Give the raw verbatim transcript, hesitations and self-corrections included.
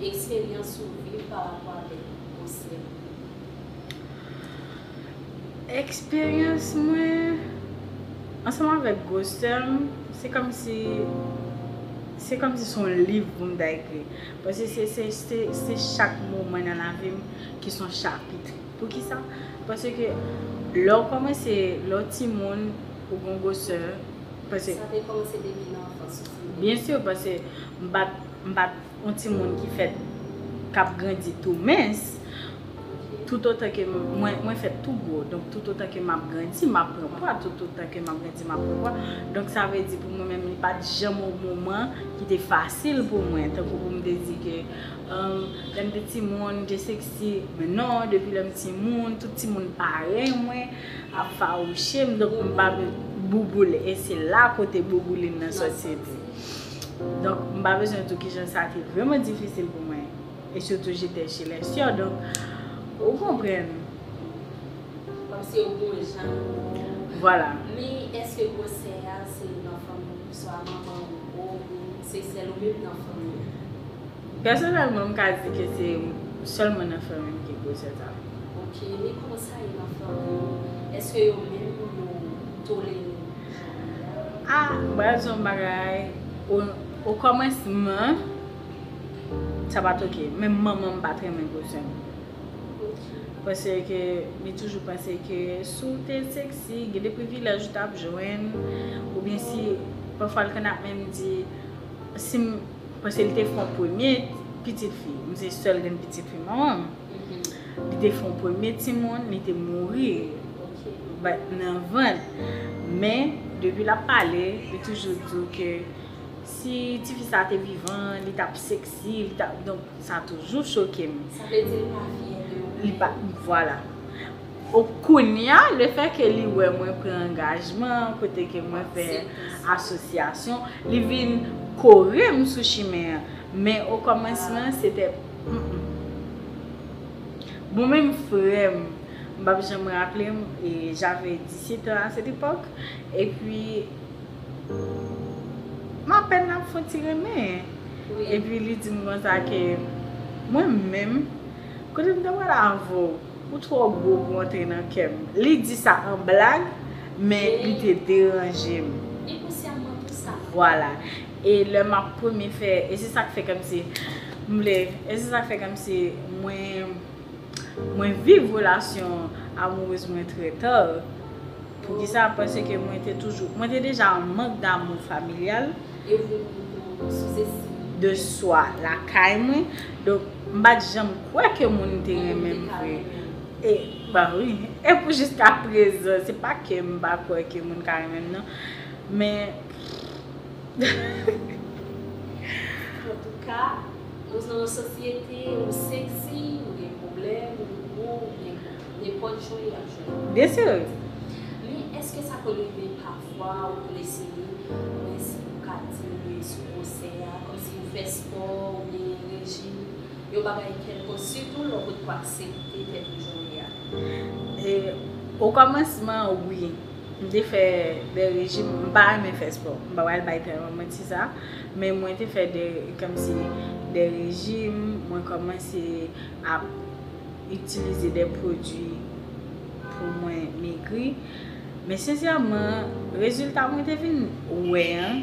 Eksperyans ou viv pa rapò avèk gwosè? Eksperyans mwen ansanm avèk gwosè m, se kòmsi se kòmsi se yon liv pou m ta ekri. Paske se, se, se, se chak moman nan lavi m ki se yon chapit. Poukisa? Paske lè w kòmanse, lè w timoun, ou gen gwosè, paske Sa te kòmanse depi nan anfans ou? Byen si, paske m pa t, m pa t yon timoun ki fèt, k ap grandi tou mens, toutotan ke m, mwen, mwen fèt tou gwo. Donk, toutotan ke m ap grandi, m ap pran pwa. Toutotan ke m ap grandi, m ap pran pwa. Donk, sa vle di pou mwen menm, li pa t janm yon moman ki te fasil pou mwen. Tankou pou m te di ke, um, lè m te timoun, m te seksi. Men non, depi lè m timoun, tout timoun parèy mwen ap fawouche m. Donk, m pa vle bouboule. E se la kote bouboule m nan sòti tou. Donk, m pa bezwen di w kijan sa te vrèman difisil pou mwen. E sitou, j'étais chez les sœurs. Donk, ou konprann. Kòmsi ou gon jan. Vwala. Men, èske gwosè a se nan fanmi w, swa manman w, oubyen se sèl ou menm nan fanmi w? Pèsonèlman, m ka di ke se sèlman nan fanmi m ke gwosè sa. Ok, men kòman sa ye nan fanmi w? Èske yo menm yo tolere w jan w ye a? Ah, m pral di w yon bagay. O, o kòmansman, sa pa t ok. Menm manman m pa t renmen gwosè m. Paske li toujou panse ke si w te seksi, gen de privilèj ou t ap jwenn, oubyen si, pafwa l konn ap menm di, si m, paske li te fè yon premye pitit fi, m se sèl grenn pitit fi manman m. Li te fè yon premye timoun, li te mouri nan vant. Men, depi l ap pale, li toujou di w ke si tifi sa te vivan, li t ap seksi, li t ap, donk, sa toujou choke m. Sa vle di li pa fyè de ou menm? Li pa, vwala. O, kounye a, lefètke li wè mwen pran angajman, kote ke mwen fè asosyasyon, li vin kore m sou chimen an. Men o kòmansman, se te, mm, mm. Bon, menm frè m, m p ap janm raple m, e, j'avais dix-sept ans à cette époque, epi m apèn ap fè yon ti renmen. Epi li di m konsa ke mwen menm, kote m ta pral avè w, ou twò gwo pou w antre nan kè m. Li di sa an blag, men li te deranje m. Enkonsyamman tou sa. Vwala. E lè m ap premye fè, e se sa k fè kòmsi, m vle, e se sa k fè kòmsi mwen, mwen viv relasyon amourez mwen trè ta. Poukisa? Paske mwen te toujou, mwen te deja an mank damou familyal. E ou vin tou sou estime. De swa lakay mwen. Donk, m pa t janm kwè ke moun te renmen m vre. E, ba wi. E pou jiska prezan, se pa ke m pa kwè ke moun ka renmen m, non. Men, Antouka, nou nan yon sosyete ou seksi, ou gen pwoblèm, ou gwo, ou gen nenpòt jan y ap jwenn. Byen si. Men èske sa konn rive pafwa ou konn eseye wè si ou ka diminye sou gwosè a, kòmsi ou fè spò oubyen rejim, yon bagay kèlkonk, sitou lè w potko aksepte tèt ou jan w ye a? E, o kòmansman, wi. M te fè de rejim, m pa renmen fè spò. M pa pral bay tèlman manti sa, men mwen te fè de, kòmsi de rejim, mwen kòmanse ap itilize de pwodui pou mwen megri. Men sensèman, rezilta mwen te vin wè an,